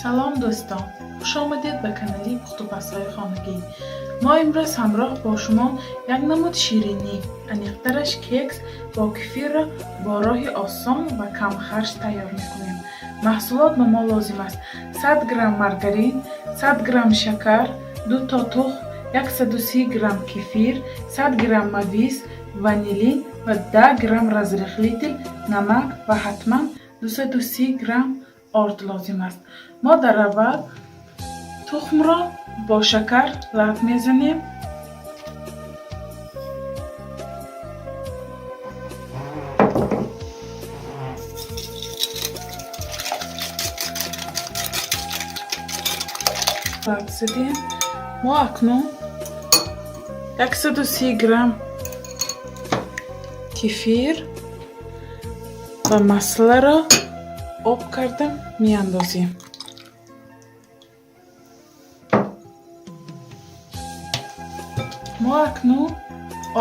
Салом, дӯстон! Хуш омадед ба канали Пухтупазҳои хонагӣ. Мо имрӯз ҳамроҳ бо шумо як намуд ширинӣ, аниқтараш кекс бо кефирро бо роҳи осон ва камхарҷ тайёр мекунем. Маҳсулот ба мо лозим аст: 100 грамм маргарин, 100 грамм шакар, ду то тухм, 130 грамм кефир, 100 грамм мавиз, ванилин ва 10 грамм разрыхлитель, намак ва ҳатман 230 грамм орд лозим аст. Мо дар аввал тухмро бо шакар лат мезанем. Лат задем. Мо акнун 130 грамм кефир ва масларо об карда меандозем. Мо акнун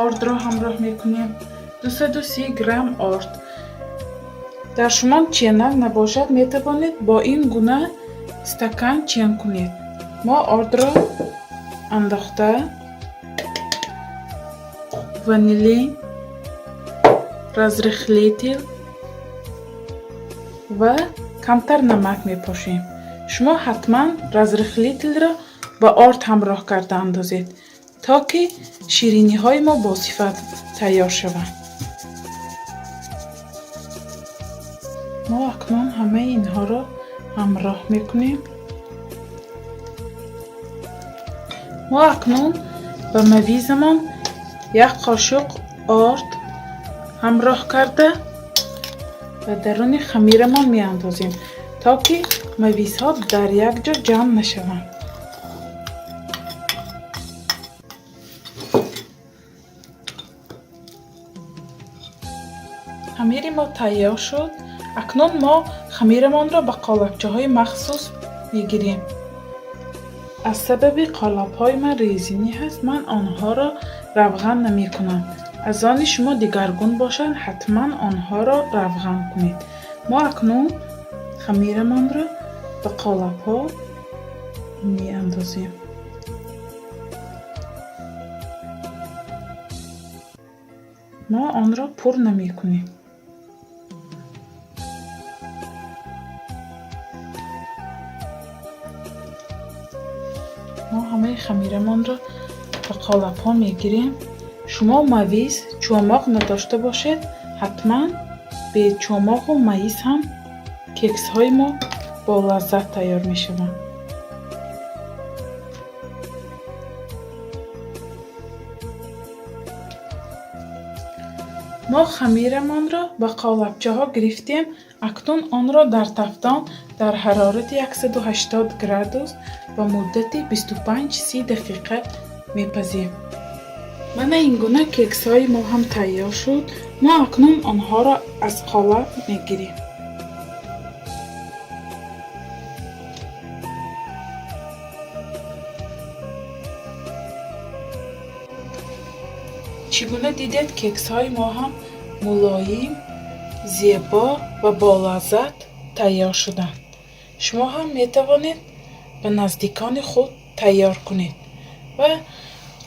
ордро ҳамроҳ мекунем, 230 грамм орд. Дар шумо ченак набошад, метавонед бо ин гуна стакан чен кунед. Мо ордро андохта, ванилин, разрыхлитель ва камтар намак мепошем. Шумо ҳатман разрыхлительро ба орд ҳамроҳ карда андозед, то ки шириниҳои мо босифат тайёр шаванд. Мо акнун ҳамаи инҳоро ҳамроҳ мекунем. Мо акнун ба мавизамон як қошуқ орд ҳамроҳ карда, ба даруни хамирамон меандозем, то ки мавизҳо дар як ҷо ҷамъ нашаванд. Хамири мо тайёр шуд. Акнун мо хамирамонро ба қолабчаҳои махсус мегирем. Аз сабаби қолабҳои ман резинӣ ҳаст, ман онҳоро равған намекунам. Аз они шумо дигаргун бошанд, ҳатман онҳоро равған кунед. Мо акнун хамирамонро ба қолабҳо меандозем. Мо онро пур намекунем. Мо ҳамаи хамирамонро ба қолабҳо мегирем. Шумо мавиз, чӯмоқ надошта бошед, ҳатман бе чӯмоқу маиз ҳам кексҳои мо болаззат тайёр мешаванд. Мо хамирамонро ба қолабчаҳо гирифтем. Акнун онро дар тафдон дар ҳарорати 180 градус ба муддати 25-30 дақиқа мепазем. Мана ин гуна кексҳои мо ҳам тайёр шуд. Мо акнун онҳоро аз қолаб мегирем. Чӣ гуна дидед, кексҳои мо ҳам мулоим, зебо ва болаззат тайёр шуданд. Шумо ҳам метавонед ба наздикони худ тайёр кунед ва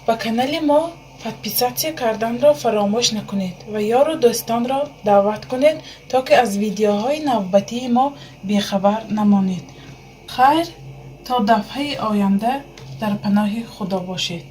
ба канали мо подписаться карданро фаромӯш накунед ва ёру дӯстонро даъват кунед, то ки аз видеоҳои навбатии мо бехабар намонед. Хайр, то дафъаи оянда дар паноҳи Худо бошед.